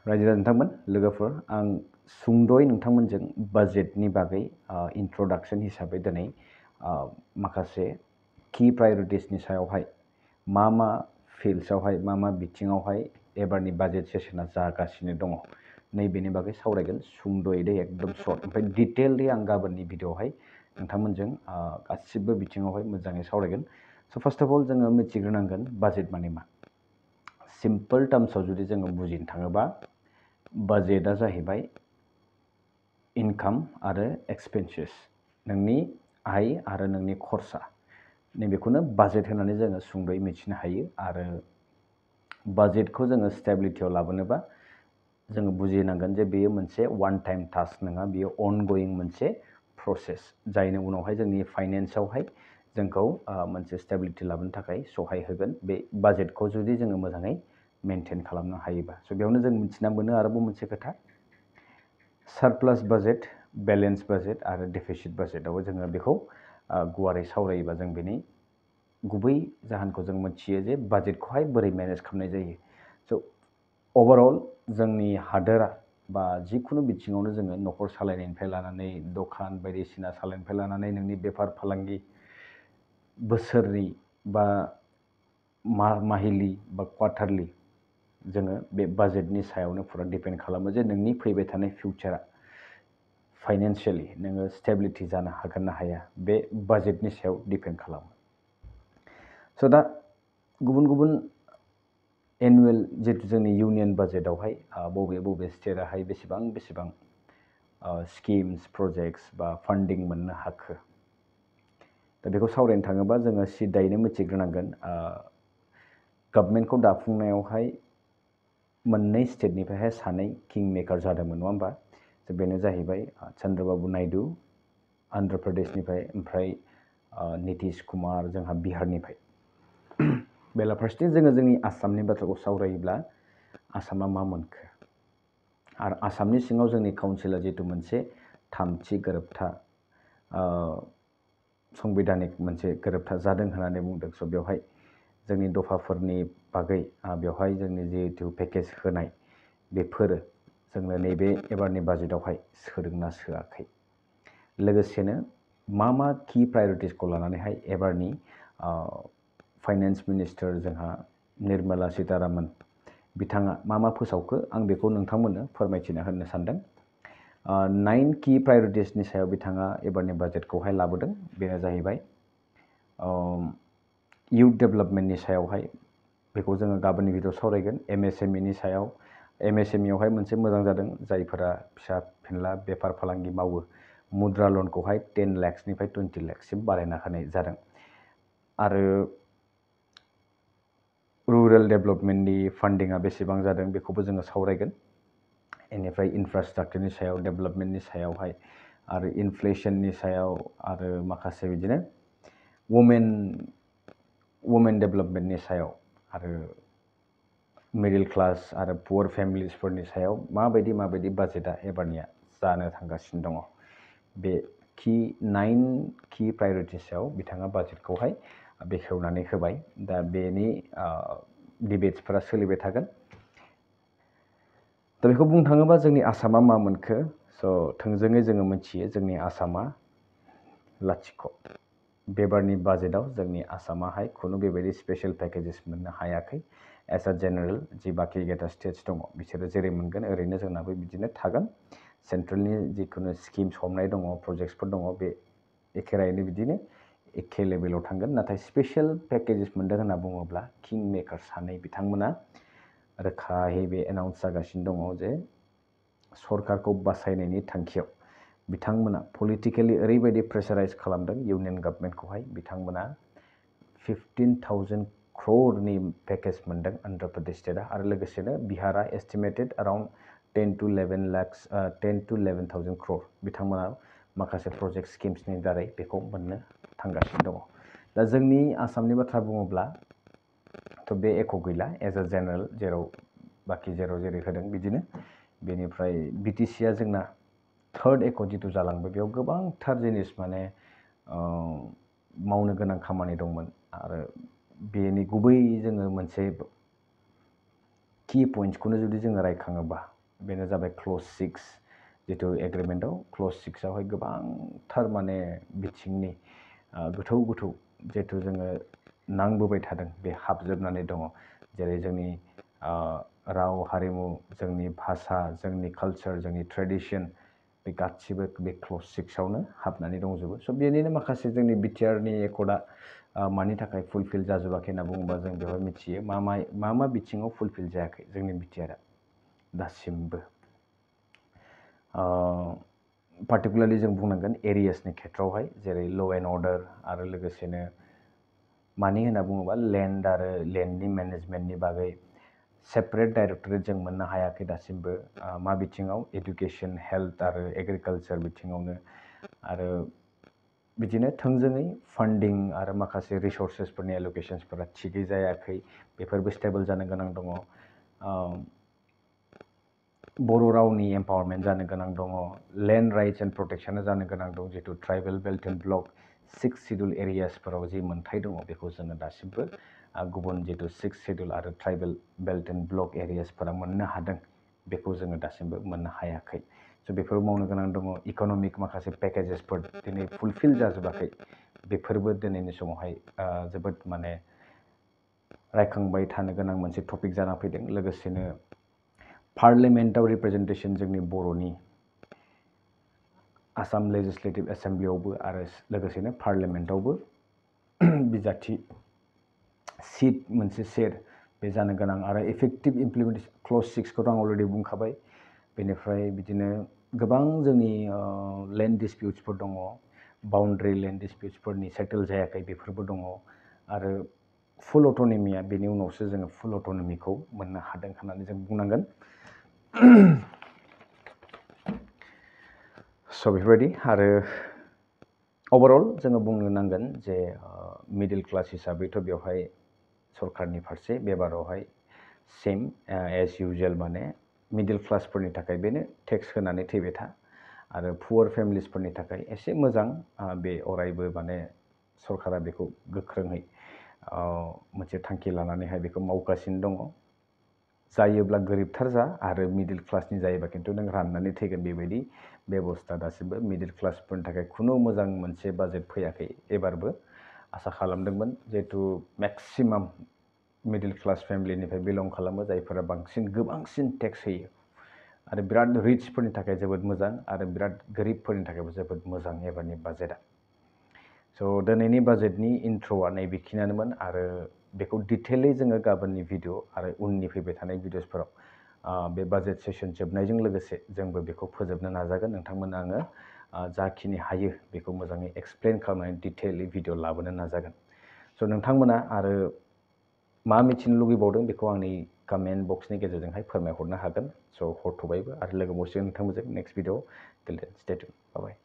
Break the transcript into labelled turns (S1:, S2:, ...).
S1: रायजो नोंथांमोन लोगोफोर आं सुंद'यै नोंथांमोनजों बाजेटनि बागै इन्ट्र'डाक्शन हिसाबै दिनै माखासे की प्रायरिटिसनि सायावहाय मा फिल्ड्सआवहाय मा बिथिङावहाय एबारनि बाजेट सेसना जागासिनो दङ नैबेनि बागै सावरायगोन सुंद'यै दे एकदम सर्ट ओमफ्राय डिटेललि आं गाबोननि भिडिअ'आवहाय नोंथांमोनजों गासिबो बिथिङावहाय मोजाङै सावरायगोन। स' फार्स्ट अफ अल जोङो मिथिग्रोनांगोन बाजेट माने मा। सिम्पल टार्म्सआव जुदि जोङो बुजिनो थाङोबा बाजेटआ जाहैबाय इनकाम आरो एक्सपेन्सेस नोंनि आय आरो नोंनि खरसा नैबेखौनो बाजेट होननानै जोङो सुंद'यै मिथिनो हायो। आरो बाजेटखौ जोङो स्टेबिलिटियाव लाबोनोबा जोङो बुजिनांगोन जे बेयो मोनसे वान टाइम टास्क नङा, बेयो अनगयिं मोनसे प्रसेस जायनि उनावहाय जोंनि फाइनेन्सआवहाय जोंखौ मोनसे स्टेबिलिटि लाबोनो थाखाय सहाय होगोन बे बाजेटखौ जुदि जोङो मोजाङै मेनटेन खालामनो हायोबा। स' बेयावनो जों मिथिना मोनो आरोबाव मोनसे खोथा सारप्लास बाजेट, बेलेन्स बाजेट आरो डेफिसिट बाजेटआवबो जोङो बेखौ गुवारै सावरायोबा जों बेनि गुबै जाहोनखौ जों मिथियो जे बाजेटखौहाय बोरै मेनेज खालामनाय जायो। स' अभारअल जोंनि हादोरा बा जिखुनु बिथिङावनो जोङो न'खर सालायनायनिफ्राय लानानै दखान बायदिसिना सालायनायनिफ्राय लानानै नोंनि बेफार फालांगि बोसोरनि बा माहिलि बा क्वार्टारलि जोङो बे बाजेटनि सायावनो फुरा डिपेन्ड खालामो जे नोंनि फैबाय थानाय फिउचारा फाइनेन्सियेलि नोङो स्टेबिलिटि जानो हागोन ना हाया बे बाजेटनि सायाव डिपेन्ड खालामो। स' दा गुबुन गुबुन एनुवेल जितु जोंनि इउनियन बाजेटआवहाय बबे स्टेटआहाय बेसेबां स्किम्स प्रजेक्ट्स बा फान्डिं मोननो हाखो दा बेखौ सावरायनो थाङोबा जोङो सिदायैनो मिथिग्रोनांगोन गभर्नमेन्टखौ दाफुंनायावहाय मोननै स्टेटनिफ्रायहाय सानै किं मेकार जादोंमोन नङा होमबा। बेनो जाहैबाय चन्द्रबाबु नायडु आन्ध्र प्रदेशनिफ्राय ओमफ्राय नितिश कुमार जोंहा बिहारनिफ्राय। बेलाफारसेथिं जोङो जोंनि आसामनि बाथ्राखौ सावरायोब्ला आसामा मा मोनखो आरो आसामनि सिङाव जोंनि काउन्सिला जितु मोनसे थामथि गोरोबथा संबिधानिक मोनसे गोरोबथा जादों होननानै बुंदों। स' बेवहाय जोंनि दफाफोरनि बागै बेवहाय जोंनि जिहेतु पेकेज होनाय बेफोरो जोंनो नैबे एबारनि बाजेटआवहाय सोदोंना सोआखै। लोगोसेनो मा की प्रायरिटिसखौ लानानैहाय एबारनि फाइनेन्स मिनिस्टार जोंहा निर्मला सीतारामन बिथाङा मा फोसावखो आं बेखौ नोंथांमोननो फोरमायथिना होनो सानदों। 9 की प्रायरिटिसनि सायाव बिथाङा एबारनि बाजेटखौहाय लाबोदों। बेनो जाहैबाय इउथ डेभेलपमेन्टनि सायावहाय बेखौ जोङो गाबोननि भिडिअ'आव सावरायगोन। MSMEनि सायाव MSMEआवहाय मोनसे मोजां जादों जायफोरा फिसा फिनला बेफार फालांगि मावो मुद्रा लनखौहाय 10 लाखनिफ्राय 20 लाखसिम बारायना होनाय जादों। आरो रुरेल डेभेलपमेन्टनि फान्डिङा बेसेबां जादों बेखौबो जोङो सावरायगोन। बेनिफ्राय इनफ्रास्ट्राक्चारनि सायाव डेभेलपमेन्टनि सायावहाय आरो इनफ्लेसननि सायाव आरो माखासे बिदिनो वुमेन डेभेलपमेन्टनि सायाव आरो मिडिल क्लास आरो पुवर फेमिलिसफोरनि सायाव माबायदि बाजेटआ एबारनिया जानो थांगासिनो दङ। बे 9 की प्रायरिटिसआव बिथाङा बाजेटखौहाय बेखेवनानै होबाय। दा बेनि डिबेट्सफोरा सोलिबाय थागोन। दा बेखौ बुंनो थाङोबा जोंनि आसामा मा मोनखो स' थोंजोङै जोङो मिथियो जोंनि आसामा लाथिख'। बेबारनि बाजेटआव जोंनि आसामाहाय खुनु बेबायदि स्पेशल पेकेजेस मोननो हायाखै। एस ए जेनेरेल जि बाखि गेटा स्टेट्स दङ बिसोरो जेरै मोनगोन ओरैनो जोंनाबो बिदिनो थागोन। सेन्ट्रेलनि जिखुनु स्किम्स हमनाय दङ प्रजेक्टसफोर दङ बे एखे रायैनो बिदिनो एखे लेभेलाव थांगोन। नाथाय स्पेशल पेकेजेस मोनदों होनना बुङोब्ला किं मेकार सानै बिथांमोना रोखायै बे एनाउन्स जागासिनो दङ जे सरकारखौ बासायनायनि थांखियाव बिथांमोना पलिटिकेलि ओरैबायदि प्रेसाराइज खालामदों इउनियन गभर्नमेन्टखौहाय बिथांमोना 15,000 crore पेकेज मोनदों आन्ध्र प्रदेश स्टेटआ आरो लोगोसेनो बिहारा एस्टिमेटेड अराउन्ड 10 to 11,000 crore बिथांमोना माखासे प्रजेक्ट स्किम्सनि दारै बेखौ मोननो थांगासिनो दङ। दा जोंनि आसामनि बाथ्रा बुङोब्ला थ' बे एख' गैला एज ए जेनेरेल जेराव बाखि जेराव जेरै होदों बिदिनो। बेनिफ्राय BTCआ जोंना थार्ड एख' जिथु जालांबाय बेयाव गोबांथार जिनिस माने मावनो गोनां खामानि दंमोन आरो बेनि गुबै जोङो मोनसे की पइन्ट्सखौनो जुदि जोङो रायखाङोबा बेनो जाबाय क्ल'ज 6 जितु एग्रिमेन्टआव क्ल'ज 6 आवहाय गोबांथार माने बिथिंनि गोथौ गोथौ जितु जोङो नांबोबाय थादों बे हाबजोबनानै दङ जेरै जोंनि राव हारिमु जोंनि भाषा जोंनि कालचार जोंनि ट्रेडिशन बे गासिबो बे क्ल'ज 6 आवनो हाबनानै दंजोबो स' बेनिनो माखासे जोंनि बिटिआरनि एकर्डआ मानि थाखाय फुलफिल जाजोबाखै होनना बुङोबा जों बेवहाय मिथियो मा बिथिङाव फुलफिल जायाखै जोंनि बिटिआरआ दासिमबो पार्टिकुलारलि जों बुंनांगोन एरियासनि खेथ्रआवहाय जेरै ल' एन्ड अर्डार आरो लोगोसेनो मानि होनना बुङोबा लेन्ड आरो लेन्डनि मेनेजमेन्टनि बागै सेपारेट डाइरेक्टरेट जों मोननो हायाखै दासिमबो मा बिथिङाव एडुकेशन हेल्थ आरो एग्रिकालचार बिथिङावनो आरो बिदिनो थोंजोङै फान्डिं आरो माखासे रिसर्सेसफोरनि एल'केशन्सफोरा थिगै जायाखै बेफोरबो स्टेबल जानो गोनां दङ बर' रावनि एम्पावारमेन्ट जानो गोनां दङ लेन्ड राइट्स एन्ड प्रटेक्शना जानो गोनां दं जितु ट्राइबेल बेल्ट एन्ड ब्लक 6 शिड्युल एरियासफोराव जि मोन्थाय दङ बेखौ जोङो दासिमबो गुबुन जितु 6 शिड्युल आरो ट्राइबेल बेल्ट एन्ड ब्लक एरियासफोरा मोननो हादों बेखौ जोङो दासिमबो मोननो हायाखै स' बेफोर मावनो गोनां दङ इक'नमिक माखासे पेकेजेसफोर दिनै फुलफिल जाजोबाखै बेफोरबो दिनैनि समावहाय जोबोद माने रायखांबाय थानो गोनां मोनसे टपिक जाना फैदों लोगोसेनो पार्लियामेन्टआव रिप्रेजेन्टेसन जोंनि बर'नि आसाम लेजिस्लेटिभ एसेम्ब्लियावबो आरो लोगोसेनो पार्लियामेन्टआवबो बिजाथि सिट मोनसे सेर बे जानो गोनां आरो इफेक्टिभ इमप्लिमेन्टेसन क्ल'ज 6 खौथ' आं अलरेडि बुंखाबाय बेनिफ्राय बिदिनो गोबां जोंनि लेन्ड डिसपिउट्सफोर दङ बाउन्ड्रि लेन्ड डिसपिउट्सफोरनि सेटेल जायाखै बेफोरबो दङ आरो फुल अट'नमिया बेनि उनावसो जोङो फुल अट'नमिखौ मोननो हादों होननानै जों बुंनांगोन स' बेफोरबायदि आरो अभारअल जोङो बुंनो नांगोन जे मिडल क्लास हिसाबैथ' बेवहाय सरकारनि फारसे बेबारावहाय सेम एज इउजुवेल माने मिडल क्लासफोरनि थाखाय बेनो टेक्स होनानै थैबाय था आरो पुवर फेमिलिसफोरनि थाखाय एसे मोजां बे अरायबो माने सरकारा बेखौ गोख्रोङै मोनसे थांखि लानानैहाय बेखौ मावगासिनो दङ जायोब्ला गोरिबथार जा आरो मिडल क्लासनि जायोबा खिन्थु नों राननानै थैगोन बेबायदि बेबस्था दासिमबो मिडल क्लासफोरनि थाखाय खुनु मोजां मोनसे बाजेट फैयाखै एबारबो आसा खालामदोंमोन जिहेतु मेक्सिमाम मिडल क्लास फेमिलिनिफ्राय बिलं खालामो जायफोरा गोबांसिन टेक्स होयो आरो बिराद रिचफोरनि थाखाय जोबोद मोजां आरो बिराद गोरिबफोरनि थाखायबो जोबोद मोजां एबारनि बाजेटआ स' दिनैनि बाजेटनि इन्ट्र'आ नैबेखिनियानोमोन आरो बेखौ डिटेलै जोङो गाबोननि भिडिअ आरो उननि फैबाय थानाय भिडिअसफोराव बे बाजेट सेसन जोबनायजों लोगोसे जोंबो बेखौ फोजोबनो नाजागोन नोंथांमोननो आङो जाखिनि हायो बेखौ मोजाङै एक्सप्लेन खालामनानै डिटेलै भिडिअ लाबोनो नाजागोन स' नोंथांमोना आरो मा मिथिनो लुगैबावदों बेखौ आंनि कमेन्ट बक्सनि गेजेरजोंहाय फोरमायहरनो हागोन स' हरथ'बायबो आरो लोगो मोनसिगोन नोंथांमोनजों नेक्स्ट भिडिअ टिल देन स्टे टिउन बाय बाय